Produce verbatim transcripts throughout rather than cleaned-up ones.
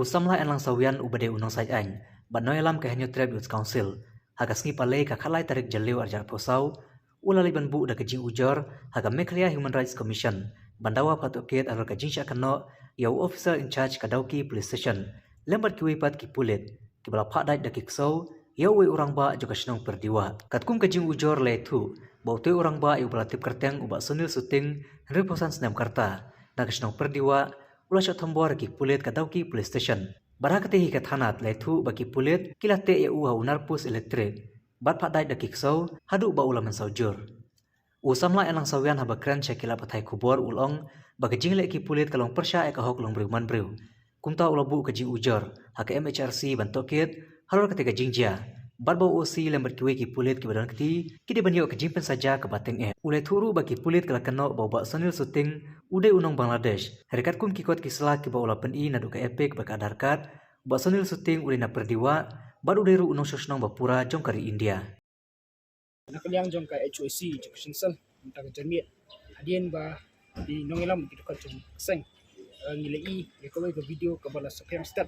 U samla Enlang Sawian uba dei u nongsaid aiñ bad nongïalam ka Hynñiewtrep Youth Council, ha ka sngi Palei ka khatlai tarik Jylliew arhajar arphew saw, u la leit ban buh da ka jingujor ha ka Meghalaya Human Rights Commission ban dawa phah tohkit halor ka jingshah kynnoh ïa u officer in charge ka Dawki Police Station lem bad kiwei pat ki pulit kiba la phah dait da ki ksew ïa uwei u rangbah jong ka shnong Pyrdiwah. Katkum ka jingujor la ïathuh ba utei u rangbah ïa uba la tip kyrteng u Bah Sunil Suting, hynriewphew san snem ka rta, na ka shnong Pyrdiwah, u la shah thombor ïa ki pulit ka Dawki Police Station. Bad ha katei hi ka thana la ïathuh ba ki pulit ki la teh ïa u ha u nar post elektrik bad phah dait da ki ksew haduh ba u la mynsaw jur. U samla Enlang Sawian haba kren sha ki lad pathai khubor u la ong ba ka jingleh ki pulit ka long pyrshah ïa ka hok longbriew manbriew. Kumta u la buh ka jingujor ha ka M H R C ban tohkit halor katei ka jingjia bad ba u O C lem bad kiwei ki pulit kiba don kti ki dei ban ïoh ka jingpynsaja kaba tyngeh. U la ïathuh ruh ba ki pulit ki la kynnoh ba u Bah Sunil Suting u dei u nong Bangladesh, hynrei katkum ki kot ki sla kiba u la pyni naduh ka EPIC bad ka Aadhaar card, u Bah Sunil Suting u dei na Pyrdiwah bad u dei ruh u nongshong shnong ba pura jong ka ri India. Na ka liang jong ka H O C jong ka Syiemlieh mynta ka janmiet, hadien ba ki nongïalam ki dkhot jong ka seng, eh, ngi la ïohi ïa kawei ka video kaba la saphriang stet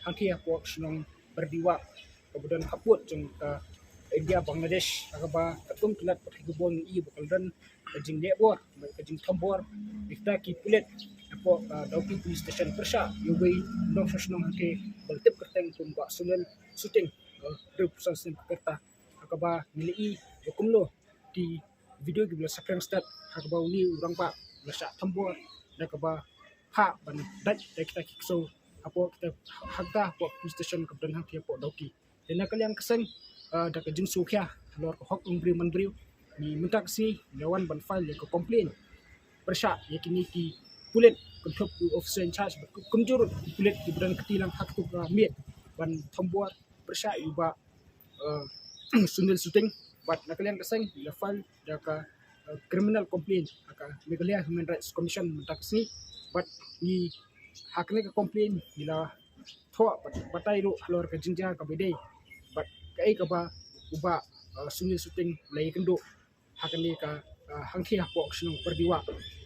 hangtei hapoh shnong Pyrdiwah kaba don khappud jong ka India Bangladesh, ha kaba katkum ki lad pathai khubor ngi ïohi ba ka la don ka jingleh bor, ka jingthombor ïa kita ki pulit hapoh, eh, Dawki Police Station pyrshah ïa uwei u nongshong shnong hangtei ba la tip kyrteng kum Bah Sunil Suting, eh, hynriewphew san snem ka rta. Ha kaba ngi la ïohi ba kumno ki video kiba la saphriang stet ha kaba une u rangbah u la shah thombor da kaba phah ban dait da kita ki ksew hapoh kita, hangta hapoh police station kaba don hangtei hapoh Dawki. Te na ka liang ka seng, ah, da ka jingsngewkhia halor ka hok longbriew manbriew, ngi mynta ka sngi ngi la wan ban file ïa ka complaint pyrshah ïa kine ki pulit, kynthup u officer in charge bad kumjuh ruh ki pulit kiba don kti lang ha katei ka miet ban thombor pyrshah ïa u Bah, eh, Sunil Suting. Bad na ka liang ka seng ngi la file da ka, eh, criminal complaint ha ka Meghalaya Human Rights Commission mynta ka sngi. Bad ngi ha kane ka complaint ngi la thoh bad batai ruh halor ka jingjia kaba dei bad kaei kaba u Bah, eh, Sunil Suting u la ïakynduh ha kane ka, ah, hangtei hapoh ka shnong Pyrdiwah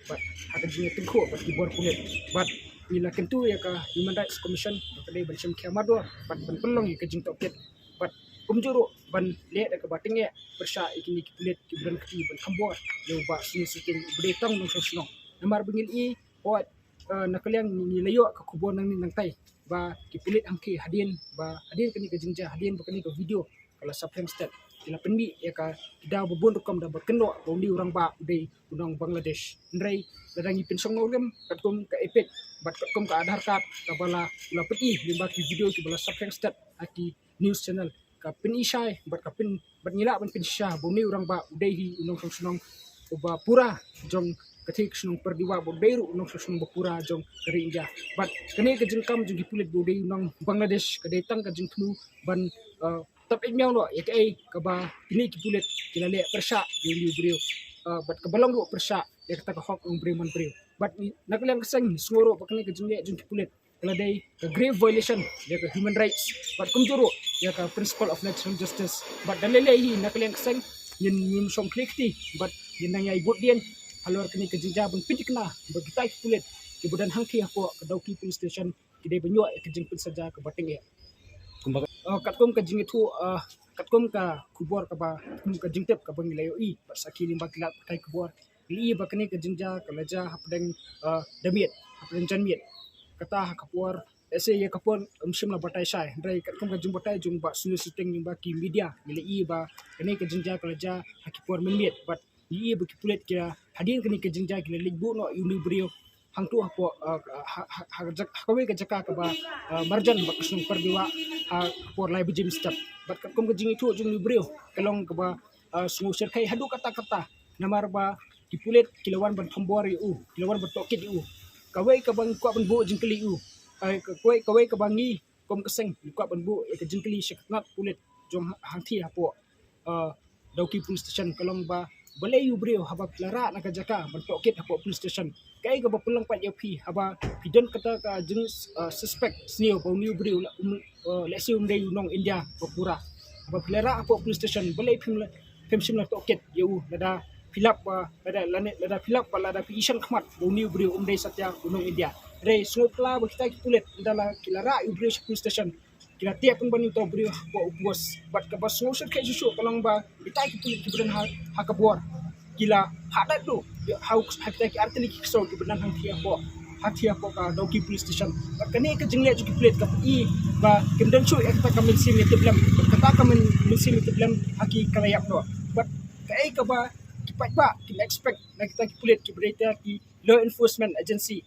bad ha ka jingïatyngkhuh bad ki bor pulit. Bad ngi la kyntu ïa ka Human Rights Commission ba ka dei ban shim khia mardor bad ban pynlong ïa ka jingtohkit bad kumjuh ruh ban leh da kaba tyngeh pyrshah ïa kine ki pulit kiba don kti ban thombor ïa u Bah Sunil Suting uba dei tang u nongshong shnong. Namar ba ngi la ïohi, hooid, eh, na ka liang ngi la ïoh ka khubor nangne nangtai ba ki pulit hangtei hadien ba hadien kane ka jingjia, hadien ba kane ka video ka la saphriang stet, ki la pynmih ïa ka, ki daw ba bun rukom da ba kynnoh ba une u rangbah u dei u nong Bangladesh. Hynrei lada ngi pynshong nongrim katkum ka EPIC bad katkum ka Aadhaar card kaba la, la pyni lyngba ki video kiba la saphriang stet ha ki news channel, ka pyni shai bad ka pyn, bad ngi lah ban pynshisha ba une u rangbah u dei hi u nongshong shnong uba pura jong katei ka shnong Pyrdiwah, ba u dei ruh u nongshong shnong ba pura jong ka ri India. Bad kane ka jingkam jong ki pulit ba u dei u nong Bangladesh ka dei tang ka jingthmu ban, eh, tap ïa miaw noh ïa kaei kaba kine ki pulit ki la leh pyrshah ïa une u briew, eh, bad kaba long ruh pyrshah ïa kata ka hok longbriew manbriew. Bad na ka liang ka seng ngi sngew ruh ba kane ka jingleh jong ki pulit ka la dei ka grave violation ïa ka human rights bad kumjuh ruh ïa ka principle of natural justice. Bad da lei lei hi na ka liang ka seng ngin, ngin shong khlieh kti bad ngin nang ïai bud dien halor kane ka jingjia ban pynthikna ba kita ki pulit kiba don hangtei hapoh ka Dawki Police Station ki dei ban ïoh ïa ka jingpynsaja kaba tyngeh. Kumba, eh, katkum ka jingïathuh, eh, katkum ka khubor kaba, katkum ka jingtip kaba ngi la ïohi bad sakhi lyngba ki lad pathai khubor, ngi ïohi ba kane ka jingjia ka la jia hapdeng, eh, da miet, hapdeng janmiet. Kata ha ka por, lehse ïa ka por ym shym la batai shai, hynrei katkum ka jingbatai jong Bah Sunil Suting lyngba ki media, ngi la ïohi ba kane ka jingjia ka la jia ha ki por mynmiet bad ngi ïohi ba ki pulit ki la, hadien kane ka jingjia ki la leit buh noh ïa une u briew hangto hapoh, ah, ha, ha, ha, ha kawei ka jaka kaba, ah, marjan bad ka shnong Pyrdiwah ha ka por lai baje mynstep. Bad katkum ka jingïathuh jong une u briew ka long kaba, ah, sngewsyrkhei haduh katta katta. Namar ba ki pulit ki la wan ban thombor ïa u, ki la wan ban tohkit ïa u. Kawei kaba ngi kwah ban buh jingkylli ïa u, ah, kawei, kawei kaba ngi kum ka seng ngi kwah ban buh ïa ka jingkylli sha ka tnat pulit jong ha-, hangtei hapoh, ah, Dawki Police Station ka long ba, balei u briew haba phi la rah na ka jaka ban tohkit hapoh police station, kaei kaba pynlong pat ïa phi haba phi don kata ka jing, ah, suspect sniew ba une u briew la, um, ah, lehse um dei u nong India ba pura. Haba phi la rah hapoh police station balei phim la, phim shym la tohkit ïa u lada phi lap ba, lada, lane, lada phi lap ba, lada phi ïashem khmat ba une u briew um dei satia u nong India. Re sngewphylla ba kita ki pulit da la ki la rah ïa u briew sha police station. Ki la tip pynban ïa uto u briew hapoh u post. Bad kaba sngewsih khein shuh shuh ka long ba kita ki pulit kiba don ha, ha ka bor ki la hadat ruh ha, ha kita ki artylli ki ksew kiba don hangthie hapoh, hangthie hapoh ka Dawki police station. Bad kane ka jingleh jong ki pulit kaba i ba kim don shuh ïa kata ka mynsiem ïatiplem. Bad kata ka myn-, mynsiem ïatiplem ha ki ka la ïap noh. Bad kaei kaba ki paidbah kim expect na kita ki pulit kiba dei kita ki law enforcement agency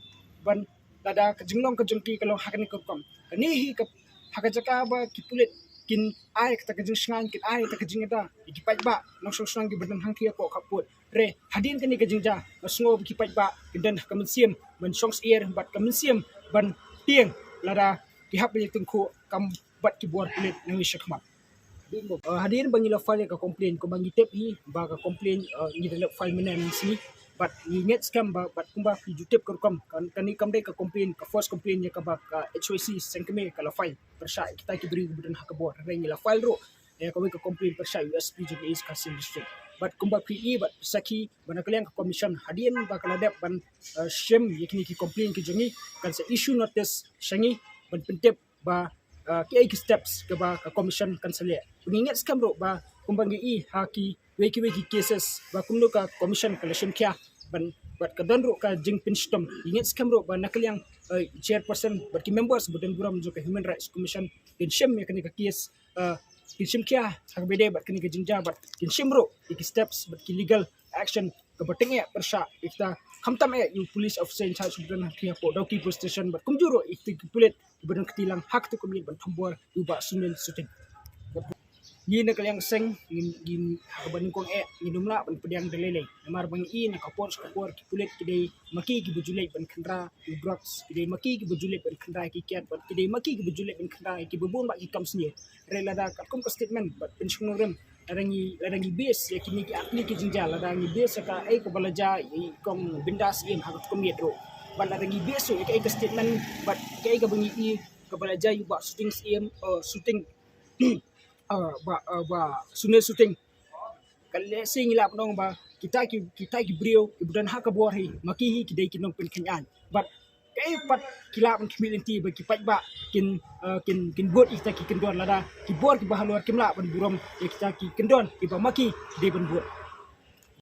ban lada ka jinglong ka jong ki ka long ha kane ka rukom. Kane hi ka, ha ka jaka ba ki pulit kin ai kata ka jingshngaiñ, kin ai kata ka jingada ïa ki paidbah nongshong shnong kiba don hangthie hapoh ka pud. Re hadien kane ka jingjia nga sngew ba ki paidbah kin don ha ka mynsiem ban shong syiar bad ka mynsiem ban tieng lada ki hap ban ïatyngkhuh kam bad ki bor pulit nangïasyllok. Uh, hadien ba ngi la file ïa ka complaint, kumba ngi tip hi ba ka complaint, uh, ngi da la file mynne mynsngi. Bad ngi ngeit skhem ba, bad kumba phi ju tip ka rukom, kan, kane kam dei ka complaint, ka first complaint ïa kaba ka H Y C Sengkmie ka la file pyrshah ïa kita ki briew kiba don ha ka bor. Hynrei ngi la file ruh ïa kawei ka complaint pyrshah ïa u S P jong ka East Khasi Hills District. Bad kumba phi i bad sakhi ba na ka liang ka commission hadien ba ka la dep ban, uh, shim ïa kine ki complaint ki jong ngi, kan sa issue notice sha ngi ban pyntip ba, uh, kiei ki steps kaba ka commission kan sa leh. Ngi ngeit skhem ruh ba kumba ngi i ha kiwei kiwei ki cases ba kumno ka commission ka la shim khia ban, bad ka don ruh ka jingpynshitom. Ngi ngeit skhem ruh ba na ka liang, uh, chairperson bad ki members ba don burom jong ka Human Rights Commission kin shim ïa kane ka case, uh, kin shim khia ha kaba ïadei bad kane ka jingjia bad kin shim ruh ïa ki steps bad ki legal action kaba tyngeh pyrshah ïa kita, khamtam eh ïa u police officer in charge ba don hangthie hapoh Dawki police station bad kumjuh ruh ïa kita ki pulit kiba don kti lang ha kato ka miet ban thombor ïa u Bah Sunil Suting. Ngi na ka liang seng ngin, ngin ha kaba nyngkong eh ngin ym lah ban pdiang da lei lei. Namar ba ngi i na ka por sha ka por ki pulit ki dei ma ki kiba ju leit ban khynra ïa u drugs, ki dei ma ki kiba ju leit ban khynra ïa ki kiad bad ki dei ma ki kiba ju leit ban khynra ïa kiba bun bah ki kam sniew. Hynrei lada katkum ka statement bad pynshong nongrim, lada ngi, lada ngi base ïa kine ki artylli ki jingjia, lada ngi base ïa kaei kaba la jia ïa i Kong Bindas Syiem ha kato ka miet ruh, bad lada ngi base ïa kaei ka statement bad kaei kaba ngi i kaba la jia ïa u Bah Suting Syiem, uh, Suting, uh, Bah, uh, Bah Sunil Suting, ka lehse ngi lah ban ong ba kita ki, kita ki briew kiba don ha ka bor hi ma ki hi ki dei ki nongpynkynjah. Bad kaei pat ki lah ban khmih lynti ba ki paidbah kin, uh, kin, kin bud ïa kita ki kyndon, lada ki bor kiba halor kim lah ban burom ïa kita ki kyndon kiba ma ki ki dei ban bud.